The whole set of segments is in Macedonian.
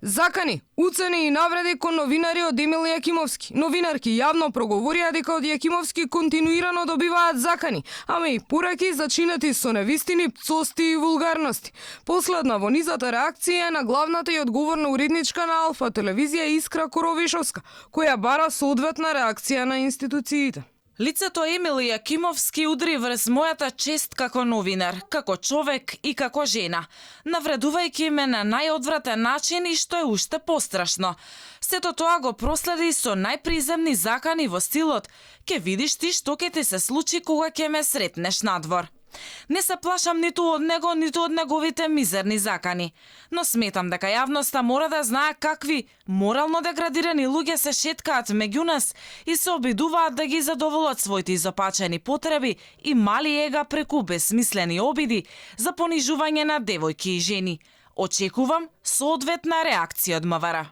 Закани, уцени и навреди кон новинари од Емил Јакимовски. Новинарки јавно проговорија дека од Јакимовски континуирано добиваат закани, ама и пораки зачинати со невистини, пцости и вулгарности. Последна во низата реакција на главната и одговорна уредничка на Алфа телевизија Искра Коровишовска, која бара соодветна реакција на институциите. Лицето Емил Јакимовски удри врз мојата чест како новинар, како човек и како жена, навредувајќи ме на најодвратен начин и што е уште пострашно. Сето тоа го проследи со најприземни закани во стилот: "Ке видиш ти што ќе ти се случи кога ќе ме сретнеш надвор." Не се плашам ниту од него, ниту од неговите мизерни закани, но сметам дека јавноста мора да знае какви морално деградирани луѓе се шеткаат меѓу нас и се обидуваат да ги задоволат своите изопачени потреби и мали ега преку безсмислени обиди за понижување на девојки и жени. Очекувам соодветна реакција од МВР.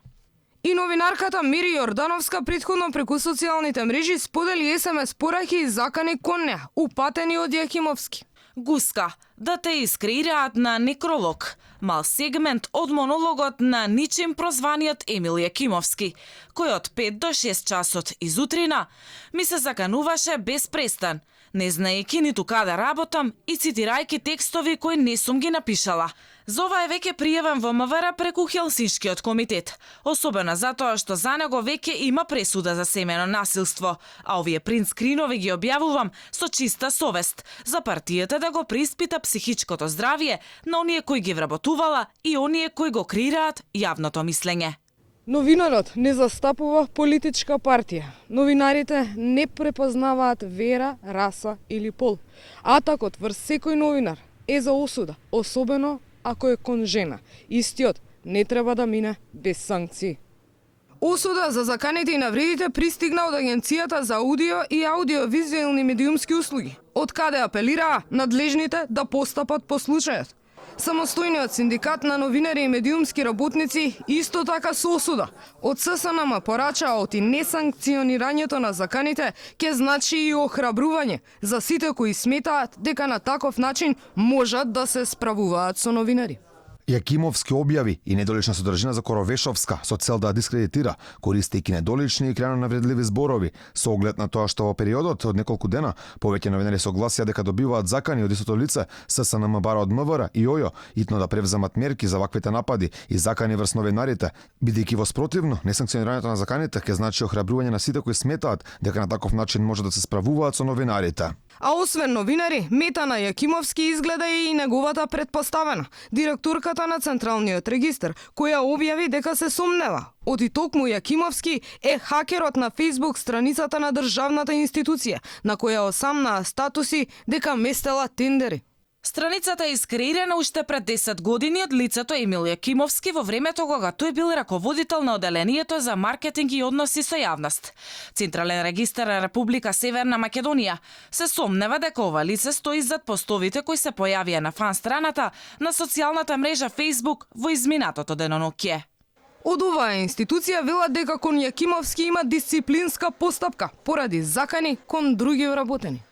И новинарката Мири Јордановска претходно преку социјалните мрежи сподели SMS пораки и закани кон неа, упатени од Јакимовски. Гуска, да те искреираат на некролог, мал сегмент од монологот на ничим прозваниот Емил Јакимовски, кој од 5 до 6 часот изутрина ми се закануваше без престан, не знаејќи ниту каде работам и цитирајќи текстови кои не сум ги напишала. За ова е веќе пријавен во МВР преку Хелсиншкиот комитет, особено затоа што за него веќе има пресуда за семено насилство, а овие принт скринови ги објавувам со чиста совест, за партијата да го преиспита психичкото здравје на оние кои ги вработувала и оние кои го креираат јавното мислење. Новинарот не застапува политичка партија. Новинарите не препознаваат вера, раса или пол. Атакот врз секој новинар е за осуда, особено ако е кон жена. Истиот не треба да мине без санкции. Осуда за заканите и навредите пристигна од Агенцијата за аудио и аудиовизуелни медиумски услуги, од каде апелираа надлежните да постапат по случајот. Самостојниот синдикат на новинари и медиумски работници исто така со осуда. Од ССНМ порачаа оти несанкционирањето на заканите ќе значи и охрабрување за сите кои сметаат дека на таков начин можат да се справуваат со новинари. Јакимовски објави и недолична содржина за Коровешовска со цел да дискредитира, користејќи недолични и крајно навредливи зборови, со оглед на тоа што во периодот од неколку дена повеќе новинари согласија дека добиваат закани од истото лице, ССНМ бара од МВР и ОЈО итно да превземат мерки за ваквите напади и закани врз новинарите, бидејќи во спротивно несанкционирањето на заканите ќе значи охрабрување на сите кои сметаат дека на таков начин може да се справуваат со новинарите. А освен новинари, мета на Јакимовски изгледа и неговата претпоставена, директорката на Централниот регистар, која објави дека се сомнева. Оти токму Јакимовски е хакерот на Facebook страницата на државната институција, на која осамнаа статуси дека местела тендери. Страницата е искреирана уште пред 10 години од лицето Емил Јакимовски во времето кога тој бил раководител на оделението за маркетинг и односи со јавност. Централен регистар на Република Северна Македонија се сомнева дека ова лице стои зад постовите кои се појавија на фан страната на социјалната мрежа Facebook во изминатото деноноќие. Од оваа институција велат дека кон Јакимовски има дисциплинска постапка поради закани кон други вработени.